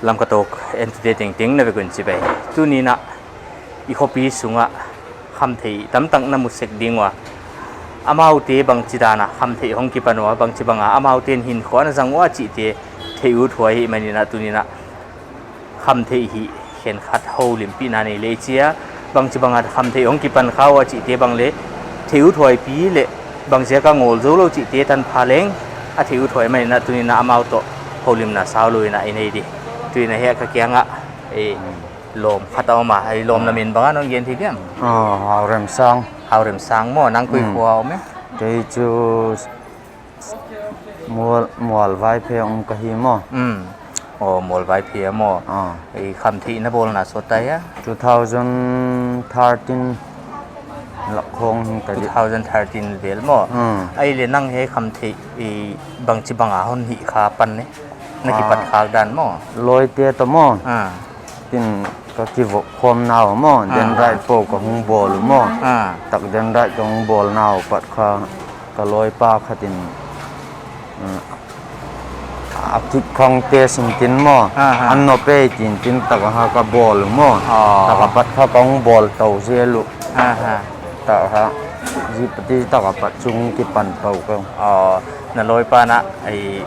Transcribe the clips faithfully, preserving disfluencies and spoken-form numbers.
Lamka Talk entute tengteng na vek un chibai. Tuni'n a i khopi sunga khamtheih tamtak na mu sek ding ua. Amaute bangchidan a khamtheih hong kipan ua, bangchibang a amaute'n hinkhua na zang ua chihte theih uthuai ahihmanin a tuni'n a khamtheih hi khenkhat houlimpihna nei leh chia, bangchibang a khamtheih hong kipan kha ua chihte bang leh theih uthuai pi leh bangziak a ngol zou lou chihte tanpha leng a theih uthuai manin a tuni'n a amau toh houlimna sau lou in a i nei di. Tuni'n a hiai ka kiang a, eh, lawm khat a om a, eh, lawm na min bang a non gen thei diam? Ah, Hauremsang. Hauremsang maw, nang koi Hmm. khua om e? Kei chu Mual, Mualvaiphe om ka hi maw. Hmm. Oh, Mualvaiphe maw. Ah. Eh, khamtheih na bawlna sawt ta hia? Two thousand thirteen lak khong hi ka di. Two thousand thirteen vel maw. Hmm. Ahihleh nang hiai khamtheih, eh, bangchibang a hon hih kha pan ne? Na kipat Ah. khak dan maw. Lawite toh maw. Ah. Tin ka kivop khawm nau maw, Ah. dendrite po ka hong bawl maw. Ah. Tak dendrite ka hong bawl nau pat kha ka lawipa khat in, mm, a kik khang te sin tin maw. Ah, ah. An no pe tin tin tak a ha ka bawl maw. Ah. Tak a pat kha ka hong bawl tou zel uh. Ah, ah. Tak a ha. Zi pati tak a pat chu hong kipan tou ka. Ah, na lawipa'n a, ai,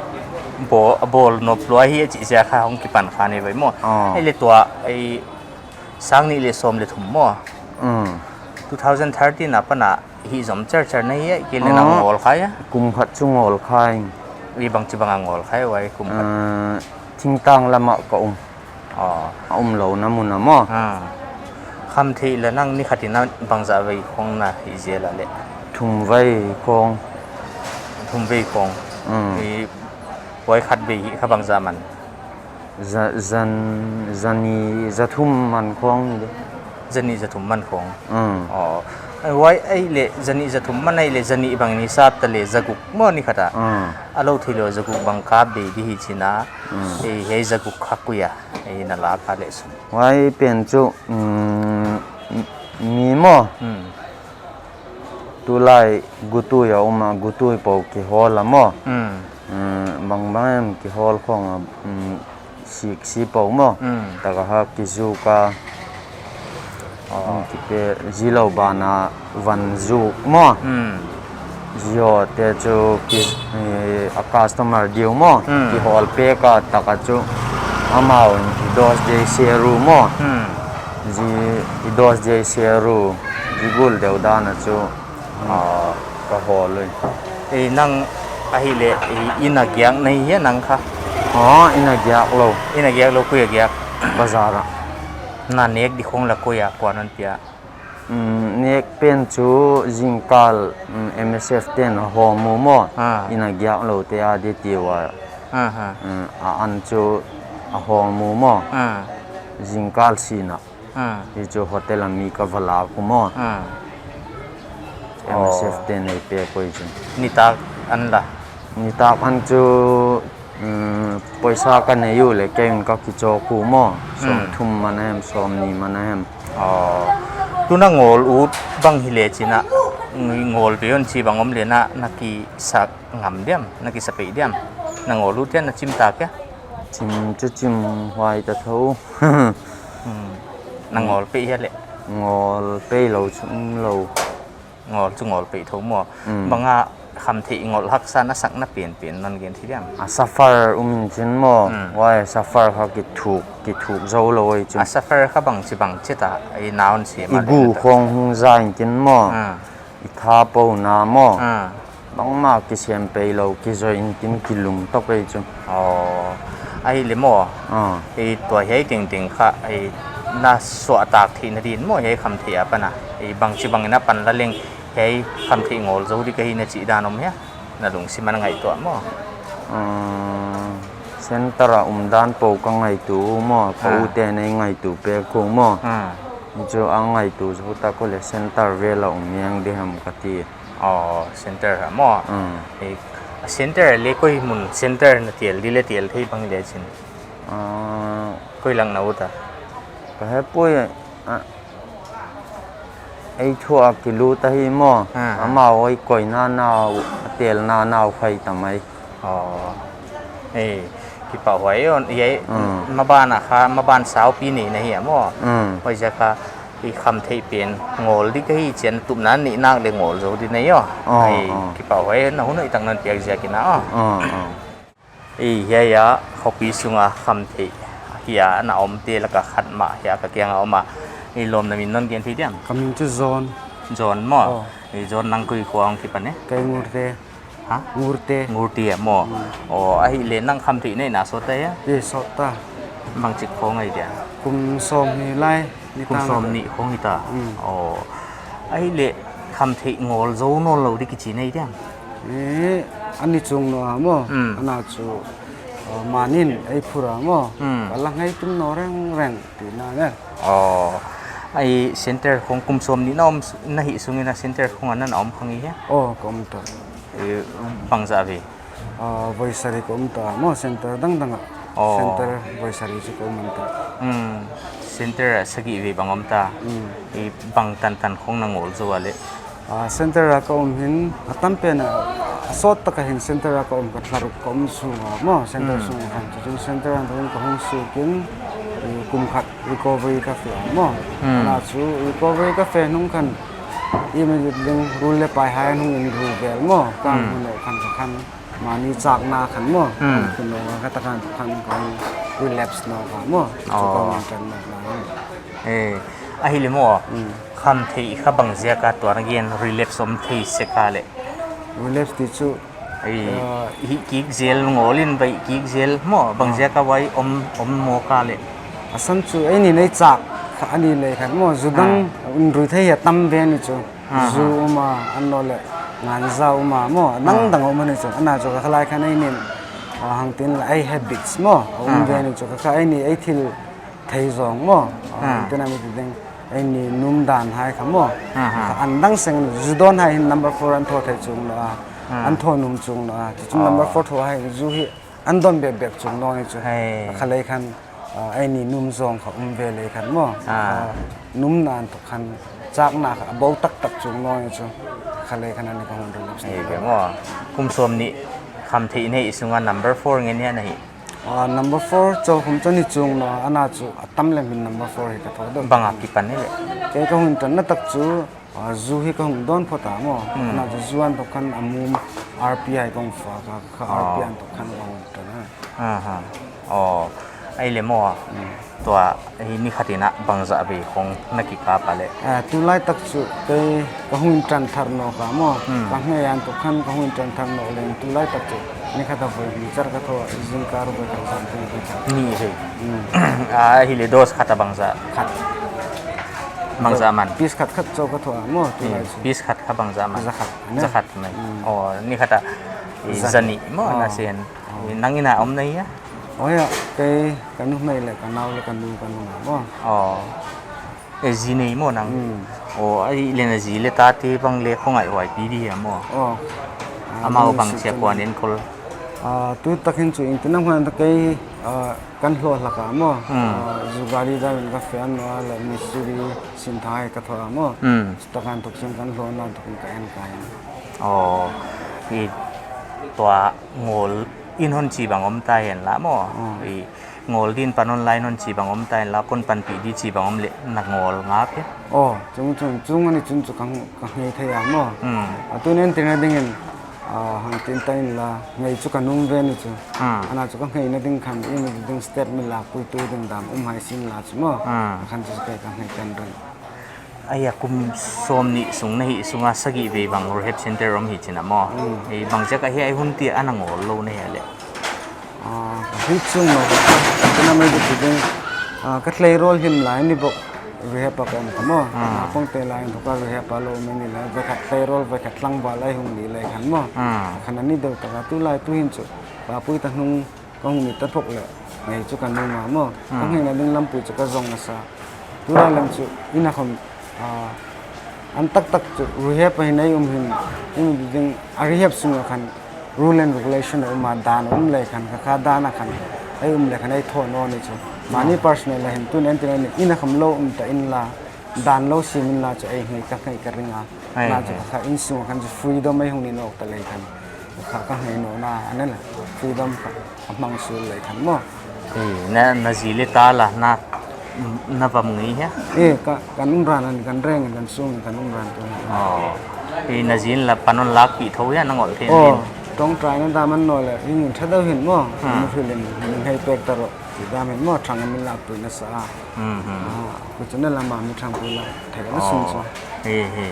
bawl, bawl nop lua hi a chih ziak a hong kipan kha ni vai maw. Ah. Ahihleh tua, ai, sang nih leh sawm leh thum maw. Mm. Two thousand thirteen apan a hih zom chercher na hi a, kei leh nang Ah. ngol kha hia? Kum khat chu ngol kha ing. I bangchibang a ngol kha hia, huai kum khat? Ah, thingtang lam a ka um. Ah. A umlouhna mun a maw. Ah. Khamtheih leh nang ni khat in a bangzah vei khong na hih zel a leh? Thum vei khong. Thum vei khong. Mm. I huai khat vei hih kha bangzah man? Za, zan, zanih zathum man khong ni de. Zanih zathum man khong. Mm. Oh. Ai, huai ahihleh zanih zathum man ahihleh zanih bang in hisap ta leh zaguk maw ni khat a. Mm. A lou theilou zaguk bang kap bei di hi chi'n a. Mm. Eh, hiai zaguk kha koi a. Eh, na la kha leh sum. Huai pen chu, mm, mi maw. Mm. Tulai gutui a um a, gutui po kihawl a maw. Mm. Mm, bangbang em kihawl khong a, mm, sik si po maw. Mm. Tak a ha kizuk a. Oh. Mm, kipe zi lou ban a van zuk maw. Mm. Zi haw te chu ki, eh, a customer diu maw. Mm. Kihawl pek a tak a chu amau in i dos jei seru maw. Mm. Zi i dos jei seru, zi gul deuh dan a chu. Ah. Ka hawl ui. Eh, nang ahihleh, eh, inn a giak na hi hia nang kha? Ah, inn a giak lou. Inn a giak lou, koi a giak? Bazar a. Na nek di khong leh koi a kuan hon pia? Mm, nek pen chu zingkal, mm, M S F te'n a hawm uh maw. Ah. Inn a giak loute a di ti ua. Ah, ah. Mm, a an chu a hawm uh maw. Ah. Zingkal sin a. Ah. Hi chu hotel a mi ka va lak uh maw. Ah. M S F Oh. te'n ei pek uh chu. Nitak an la? Nitak an chu, mm, poisa ka nei uh leh kei in ka kichawk uh maw. Sawm Hmm. thum man a hem, sawm nih man a hem. Oh. Tuna ngol ut bang hi leh chi'n a, ngol ve un chi bang om leh na, na kisa ngam diam, na kisa peih diam. Na ngol ut hia, na chim ta hia? Chim chu chim huai ta tho. Hmm. Na ngol peih hia leh? Ngol peih lou chu um lou. Ngol chu ngol peih tho maw. Hmm. Bang a khamtheih ngol haksa na sak na penpen non gen thei diam? A suffer um in chin maw. Hmm. Huai suffer kha kithuk, kithuk zou lou ei chu. A suffer kha bangchibang chet a, ei na hon sem a leh? I gu khong hong za in chin maw. Hmm. I tha pou na maw. Ah. Bangmah kisem peih lou, kizui in tin kilung tou kei chu. Oh. Ahihleh maw. Ah. Eh, tua hiai tengteng kha, eh, na suahtak theihna din maw, hiai khamtheih apan a. Eh, bangchibang in a pan la leng, hiai khamtheih ngol zou di ka hi na chih dan om hia? Na lungsim a na ngaihtuah maw. Ah, center a um dan pou ka ngaihtuah maw, ka Ah. u te'n ei ngaihtuah pek uh maw. Ah. Chu a ngaihtuah zou ta ko leh center vel a um hiang di ham ka ti. Oh, center ha maw. Mm. Eh, a center leh koi mun center na tel di leh tel thei bang leh chin? Ah. Koi lang na ut a? Ka he pui, ah, ei thu a kilut ahi maw. Ah, ah. Amau ei koihna nau, a telna nau khai ta mai. Oh. Eh, Kipahhuai aw, hiai, mm, maban a kha, maban saupi nei na hi a maw. Mm. Huaiziak a i khamtheih pen ngol di ka hi chi'n tupna neih nak leh ngol zou di na hi aw. Oh, ai, oh. Kipahhuai, na hun hoihtak non piak ziak in a aw. Oh, oh. Ei, hiai a khopi sunga khamtheih hiai a na omte laka khat mah hiai a ka kiang a om a. Ei, lawmna min non gen thei diam? Ka min chu John. John maw? Oh. Ei, John, nang koi khua hong kipan e? Kei Ngurte. Ha? Ngurte. Ngurte maw? Hmm. Oh, ahihleh nang khamtheih neih na sawt ta hia? Ei, sawt ta. Bangchik khong ahi dia? Kum sawmnih lai. Kum sawmnih khong hi ta. Hmm. Oh. Ahihleh khamtheih ngol zou nawnlou di kichi na hi diam? Eh, a ni chung nou a maw. Hmm. Ana chu, uh, manin ei phur a maw. Hmm. Ka la ngaitum nawn rengreng. Tina ne. Oh, ai center khong kum sawmnih na om s-, na hih sungin a center khong a na om kha ngei hia? Oh, ka om ta. Eh, bangzah vei? Ah, voi sari ka om ta maw, center dangdang a. Oh. Center voi sari chu ka om ta. Hmm, center a sagih vei bang om ta. Hmm. Eh, bang tantan khong na ngol zou a leh? Ah, center a ka om hin, a tam pen a, a sawt tak a hin center a ka om ka thla ruk ka om sung a maw, center, hmm, sung a khan. Chu center a ka hong suk in, eh, kum khat recovery ka fe a maw. Hmm. Ana chu recovery ka fe nung khan, immediately rul leh pai hai nung in rul vel maw, ka, hmm, hmun leh khan ka khan. Mani chakna khan maw, hmm, khan ka ta khan, khan, khan relapse nou kha maw. Chu ka, oh, hong tan nou kha. Eh, ahihleh maw, hmm, khamtheih kha bangziak a tua na gen relapse om thei sek a leh? Relapse ti chu, eh, uh, hih kik zel, ngol in baih kik zel maw, bangziak a, ah, huai om, om mawk a leh? A san chu, ei nih nei chak kha a ni leh khan maw, zu dang, ah, in rui thei a tam ve ni chu. Aha. Zu um a, a nung leh nganja um a maw, ah, dangdang um a ni chu. Ana chu kha lai khan ei nih, ah, hang tin la ei habits maw, a um, aha, ve ni chu kha, kha ei nih ei thil thei zong maw. Ah, ah, hang tin a mi ti ding, ei nih num dan hai kha maw. Aha. Kha an dang seng zu dawn hai hin number four an thaw thei chung lou a. Ah. An thaw num chung lou a. Chu chu, oh, number four thaw hai zu hi an dawn bekbek chung lou ni chu. Hei. Kha lai khan, ah, ei nih num zong kha um ve lai khan maw. Ah. Ah, numna an thaw khan chakna kha a bou taktak chung lou ni chu. Kha lai khan a ni ka hong relapse. Hei, be maw. Kum sawmnih khamtheih neih sung a number four ngen hia na hi? Ah, number four chauh kum chu ni chung lou a, ana chu a tam leh min number four hi ka thaw deuh. Bang a kipan hi leh? Kei ka hon tan na tak chu, ah, zu hi ka hong dawn phot a maw. Hmm. Ana chu zu an thaw khan a mum R P I kong fa kha, kha, oh, R P I an thaw khan ka hong tan a. Aha. Oh, ahihleh maw. Hmm. Tua, eh, ni khat in a bangzah vei khong na kikap a leh? Ah, tulai tak chu kei ka hon tan thar nou kha maw. Hmm. Ka ngei an thaw khan ka hon tan thar nou leng tulai tak chu ni khat a voi li char ka thaw, zingkal voi khat zan teng voi khat. Ni vei. Hmm. Ah, ahihleh dose khat a bangzah? Khat. Bangzah man? Piece khat khat chauh ka thaw a maw, tulai chu. Hmm. Piece khat kha bangzah man? Za khat, ne? Za khat man. Hmm. Oh, ni khat a, eh, za nih. Za nih maw, oh, na sen. Oh. Eh, nang in a om na hia? Oh, ya, kei ka numei leh ka nau leh ka nu ka nung a maw. Oh. Eh, zi nei maw nang? Hmm. Oh, ahihleh na zi leh tate bang leh khong ai huai pi di hia maw? Oh. Ah, amau bang sia kuan in kol? Ah, tu tak hin chu in tin a huan ta kei, ah, kan hlawh hlak a maw. Hmm. Ah, zu gari dau in ka fe a, nung leh Missouri sin thai ka thaw a maw. Hmm. Chu tak a thuk sin kan hlawh na thuk in ka en ka in. Oh, i tua ngol in hon chi bang om ta hen la maw. Hmm. I ngol din pan online hon chi bang om ta hen la, kon panpih di chi bang om leh na ngol ngap hia? Oh, chung chung, chung a ni chun chu ka, ka ngei thei a maw. Hmm. A tu nen tin a ding in, ah, hang tin ta in la, ngei chu ka num ve ni chu. Hmm. Ana chu ka ngeina ding khan, i mi ding step mi la, pui tu ding dan um hai sin la chu maw. Hmm. Khan chu kei ka ngei kan dun. Ahi a, kum sawmnih sung na hih sung a sagih vei bang rehab center om hi chin a maw. Hmm. Eh, bangziak a hiai hun tiang a na ngol lou na hia leh? Ah, ka hih chung nou, ka, ka na mai di ding, ah, ka tleirawl him lai ni bok rehab a ka om kha maw. Hmm. Ka pawngte lai in ka rehab a lou mai ni lai, voi khat tleirawl, voi khat tlangval lai hong ni lai khan maw. Hmm. Khan a ni deuh tak a tulai tu hin chu, ka pui ta nung ka hong ni ta phot leh, ngei chu ka num a maw. Hmm. Ka ngeina ding lampui chu ka zong masa. Tulai lam chu in a khom, ah, an taktak chu rehab a hin ei um hin, in ding a rehab sung a khan rule and regulation a um a, dan um lai khan, kha kha dan a khan ei um lai khan ei thaw nawn ni chu. Mani, hmm, personal a hin tu nen tin a ni in a khom lou um ta in la, dan lou sim in la chu ei ngei ka ngei ka ring a. Hei, na chu, hei, kha kha in sung a khan chu freedom ei hong ni nawk ta lai khan. Kha ka ngei nawn a, a na la freedom kha a hmang sul lai khan maw. Eh, na, na zi le ta la, na, na vam ngei hia? Eh, ka, kan um ran an, kan reng, kan sung, kan um ran tu. Oh. Eh, na zi la pan hon lakpih thou hia, na ngol thei Oh, din. Tong trai na dam an nawn le, in in tha dau hin maw. Hmm. Min hil in, min hei pek ta ro, ti dam hin maw, thang min lakpih na sa. Hmm, hmm. Ah, ku chu na lama mi thang pui la, thei ka na sung chu. Oh. He, he.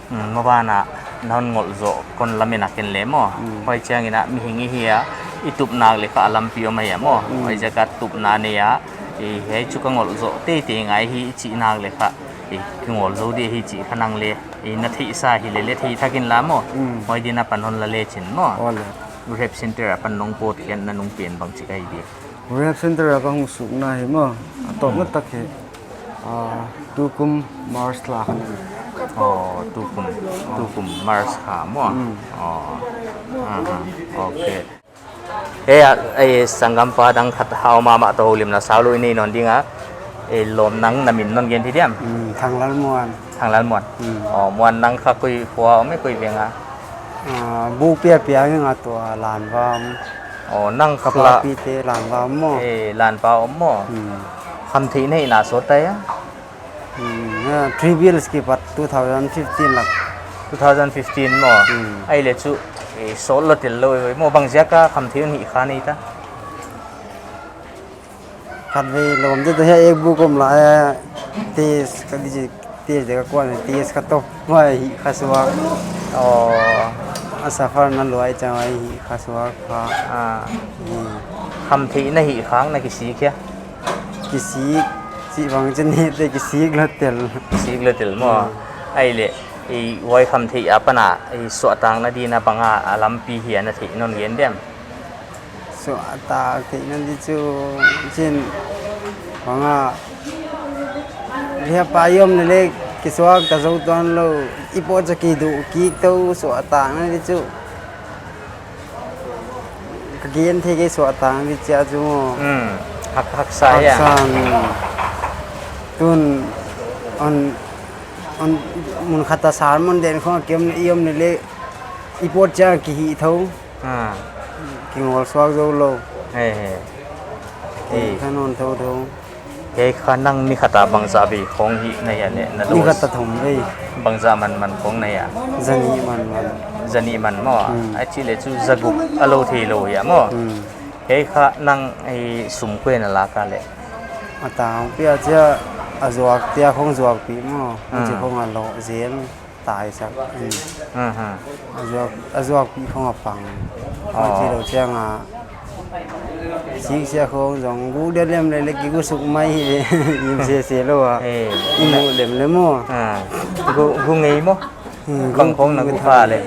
Hmm, maban a na hon ngol zoh kon lamen a ken le maw. Hmm. Huai chiang in a mihing i hi a, i tup nak le kha a lampi om ahi a maw. Hmm. Huai ziak a tupna nei a, i hiai chu ka ngol zoh teitei ngai hi i chih nak le kha, i kingol zou di hi chih kha nang le, i na theihsa hi le le thei thak in la maw. Hmm. Huai din a pan hon la le chin maw. Aw le. Rehab center a pan nong pawt khiatna nung pen bangchi ka hi di. Rehab center a ka hong sukna hi maw, a tawpna tak hi, ah, tukum March thla khan. Oh, tukum, tukum March kha maw. Mm. Oh. Aha, okay. He a, ei sanggampa dang khat hau mahmah toh houlimna sau lou i nei nawn ding a. Ei lawm nang na min non gen thei diam? Mm, Thanglal Muan. Thanglal Muan. Mm. Oh, Muan nang kha koi khua om e, koi veng a? Ah, Bukpia pia nge nga tua Lanva om. Oh, nang ka fla- papi te Lanva om maw. Eh, Lanva om maw. Hmm. Khamtheih na hihna sawt ta hia? Hmm, ah, three bills kipat two thousand fifteen lak. Two thousand fifteen maw. Hmm. Ahihleh chu, eh, sawt lou tel lou e maw, bang ziak a khamtheih hon hih kha nei ta? Khatvei lawm te toh hiai ek buk om lai a, test ka di chi, test dek a kuan, test ka toh, huai hih kha suak. Oh. A suffer na luai chang huai hih kha suak kha. Ah. Hmm. Khamtheih na hih khak na kisik hia? Kisik, chih bang chen hi te kisik lou tel. Kisik lou tel maw. Hmm. Ahihleh, i huai khamtheih apan a, i suahtakna din a bang a, a lampi hia na theih non gen diam? Suahtak theihna di chu chin bang a, lia pa i om leh leh kisuak ta zou tuan lou, i pawt cha kiduh kik tou suahtakna di chu. Ka gen thei kei suahtakna di chia chu maw. Hmm, hak, haksa hia. Haksa, hmm. Tun, on, on, mun khat a sermon den khong a ki om leh, i om leh leh, i pawt cha kihih thou. Ah. Kingol suak zou lou. He, he. Kei kha non thouthou. Kei kha nang ni khat a bangzah vei khong hih na hia leh na dose? Ni khat a thum vei. Bangzah manman khong na hia? Zanih manman. Zanih man maw. Hmm. A chih leh chu zaguk a lou thei lou hia maw. Hmm. Kei kha nang i sum koi na lak a leh? A tangpi a chia a zuak tia khong zuakpih maw. Hmm. A chi khong a lou zel. Taisak. Hmm. Hmm, hmm. A zuak, a zuakpih khong a pang. Oh. Huchi lou chiang a. Siksia khong zong guk dia lem leh leh kiguk suk mai hi leh. Im sese lou a. Eh. I muh lem leh maw. Ah. Guk, guk ngei maw? Hmm, bang khong na guk kha leh?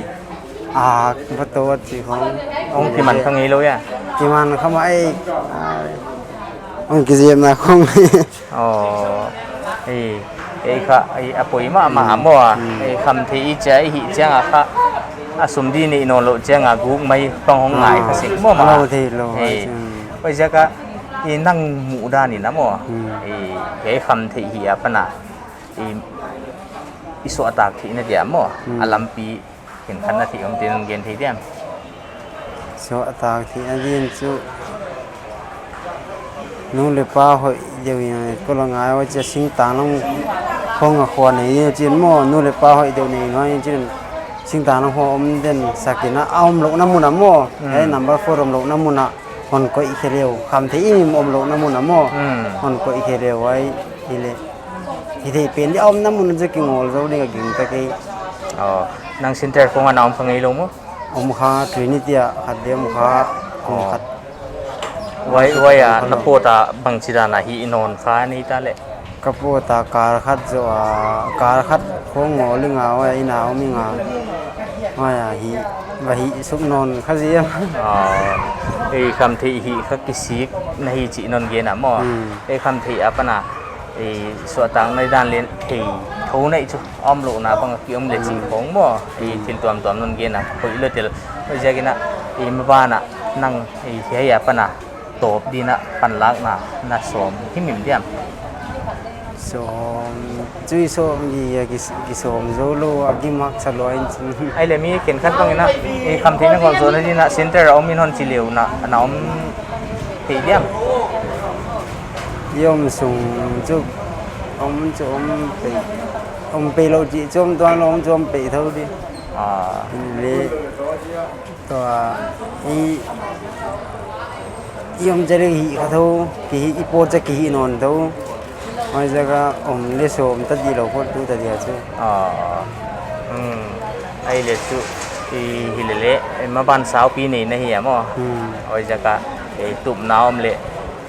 Ah, va to chi khong. Hong kiman kha ngei lou hia? Kiman kha mai. Ah. Hong kizem na khong. Oh, eh, eh kha, eh, a poi mahmah maw a. Hmm. Eh, khamtheih i chia, i hih chiang a kha, a sum di nei nawn lou chiang a guk mai bang hong ngai kha sek maw mah. Lou thei lou. Eh, hmm. Huai ziak a, eh, nang muhdan in a maw. Hmm. Eh, eh, khamtheih hih apan a, eh, i suahtak theihna dia maw. Hmm. A lampi Khenkhat na theih om te non gen thei diam? Suahtak theihna din chu nu leh pa hoih deuh in a, ko la ngai ua chia singtang lam khong a khua nei ni chin maw, nu leh pa hoih deuh nei nuai chin singtang lam khong om den sak in a, a omlouhna mun a maw, hmm, eh, number four omlouhna mun a hon koih khe leh uh, khamtheih im omlouhna mun a maw, hmm, hon koih khe leh uh ai, hileh. Hithei pen di a omna mun chu kingol zou ding a ging ta kei. Oh, nang center khong a na om kha ngei lou maw? Om kha, Trinity a khat di om kha, om khat. Huai, huai a na pawt a bangchidan a hih nawn kha ni ta leh? Ka pawt a kal khat zoh a, kal khat khong ngol ing a, huai a inn a om ing a. Huai a hih, va hih suk nawn kha zel. Oh, ei khamtheih hih kha kisik na hi chih non gen a maw? Hmm. Ei khamtheih apan a, ei, suahtakna dan leh thei thou na hi chu, omlouhna bang a ki om leh chih khong maw, ei, thil tuamtuam non gen a, hoih lou tel. Huaiziakin a, ei, maban a, nang, ei, hiai apan a, tawp din a, panlakna, na sawm himhim diam? Sawm, chui sawm gi a ki, kisawm zou lou a, ki mak sa lou in chin. Ai le mi khenkhat bang in a, i khamtheihna khol zohna ding in a center a om in hon chi leu na, na om thei diam. I om sung chu, om chu om pei, om pei lou chi chu om tuan lou, om chu om pei thou di. Ah. Le, tua, i, i om chale hi kha thou, ki hi, i pawt cha ki hi nawn thou. Huaiziak a om le sawm ta di lou phot tu ta dia chu. Ah. Hmm. Ai le chu, i hi le le, i maban saupi nei na hi a maw. Hmm. Huaiziak a, i tupna om le,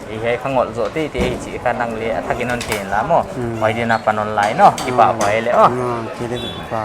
i hiai kha ngol zoh teitei hi chih kha nang le, a thak in hon chi in la maw. Hmm. Huai ding a pan online no, kipahhuai le, oh. Hmm, ki le pa.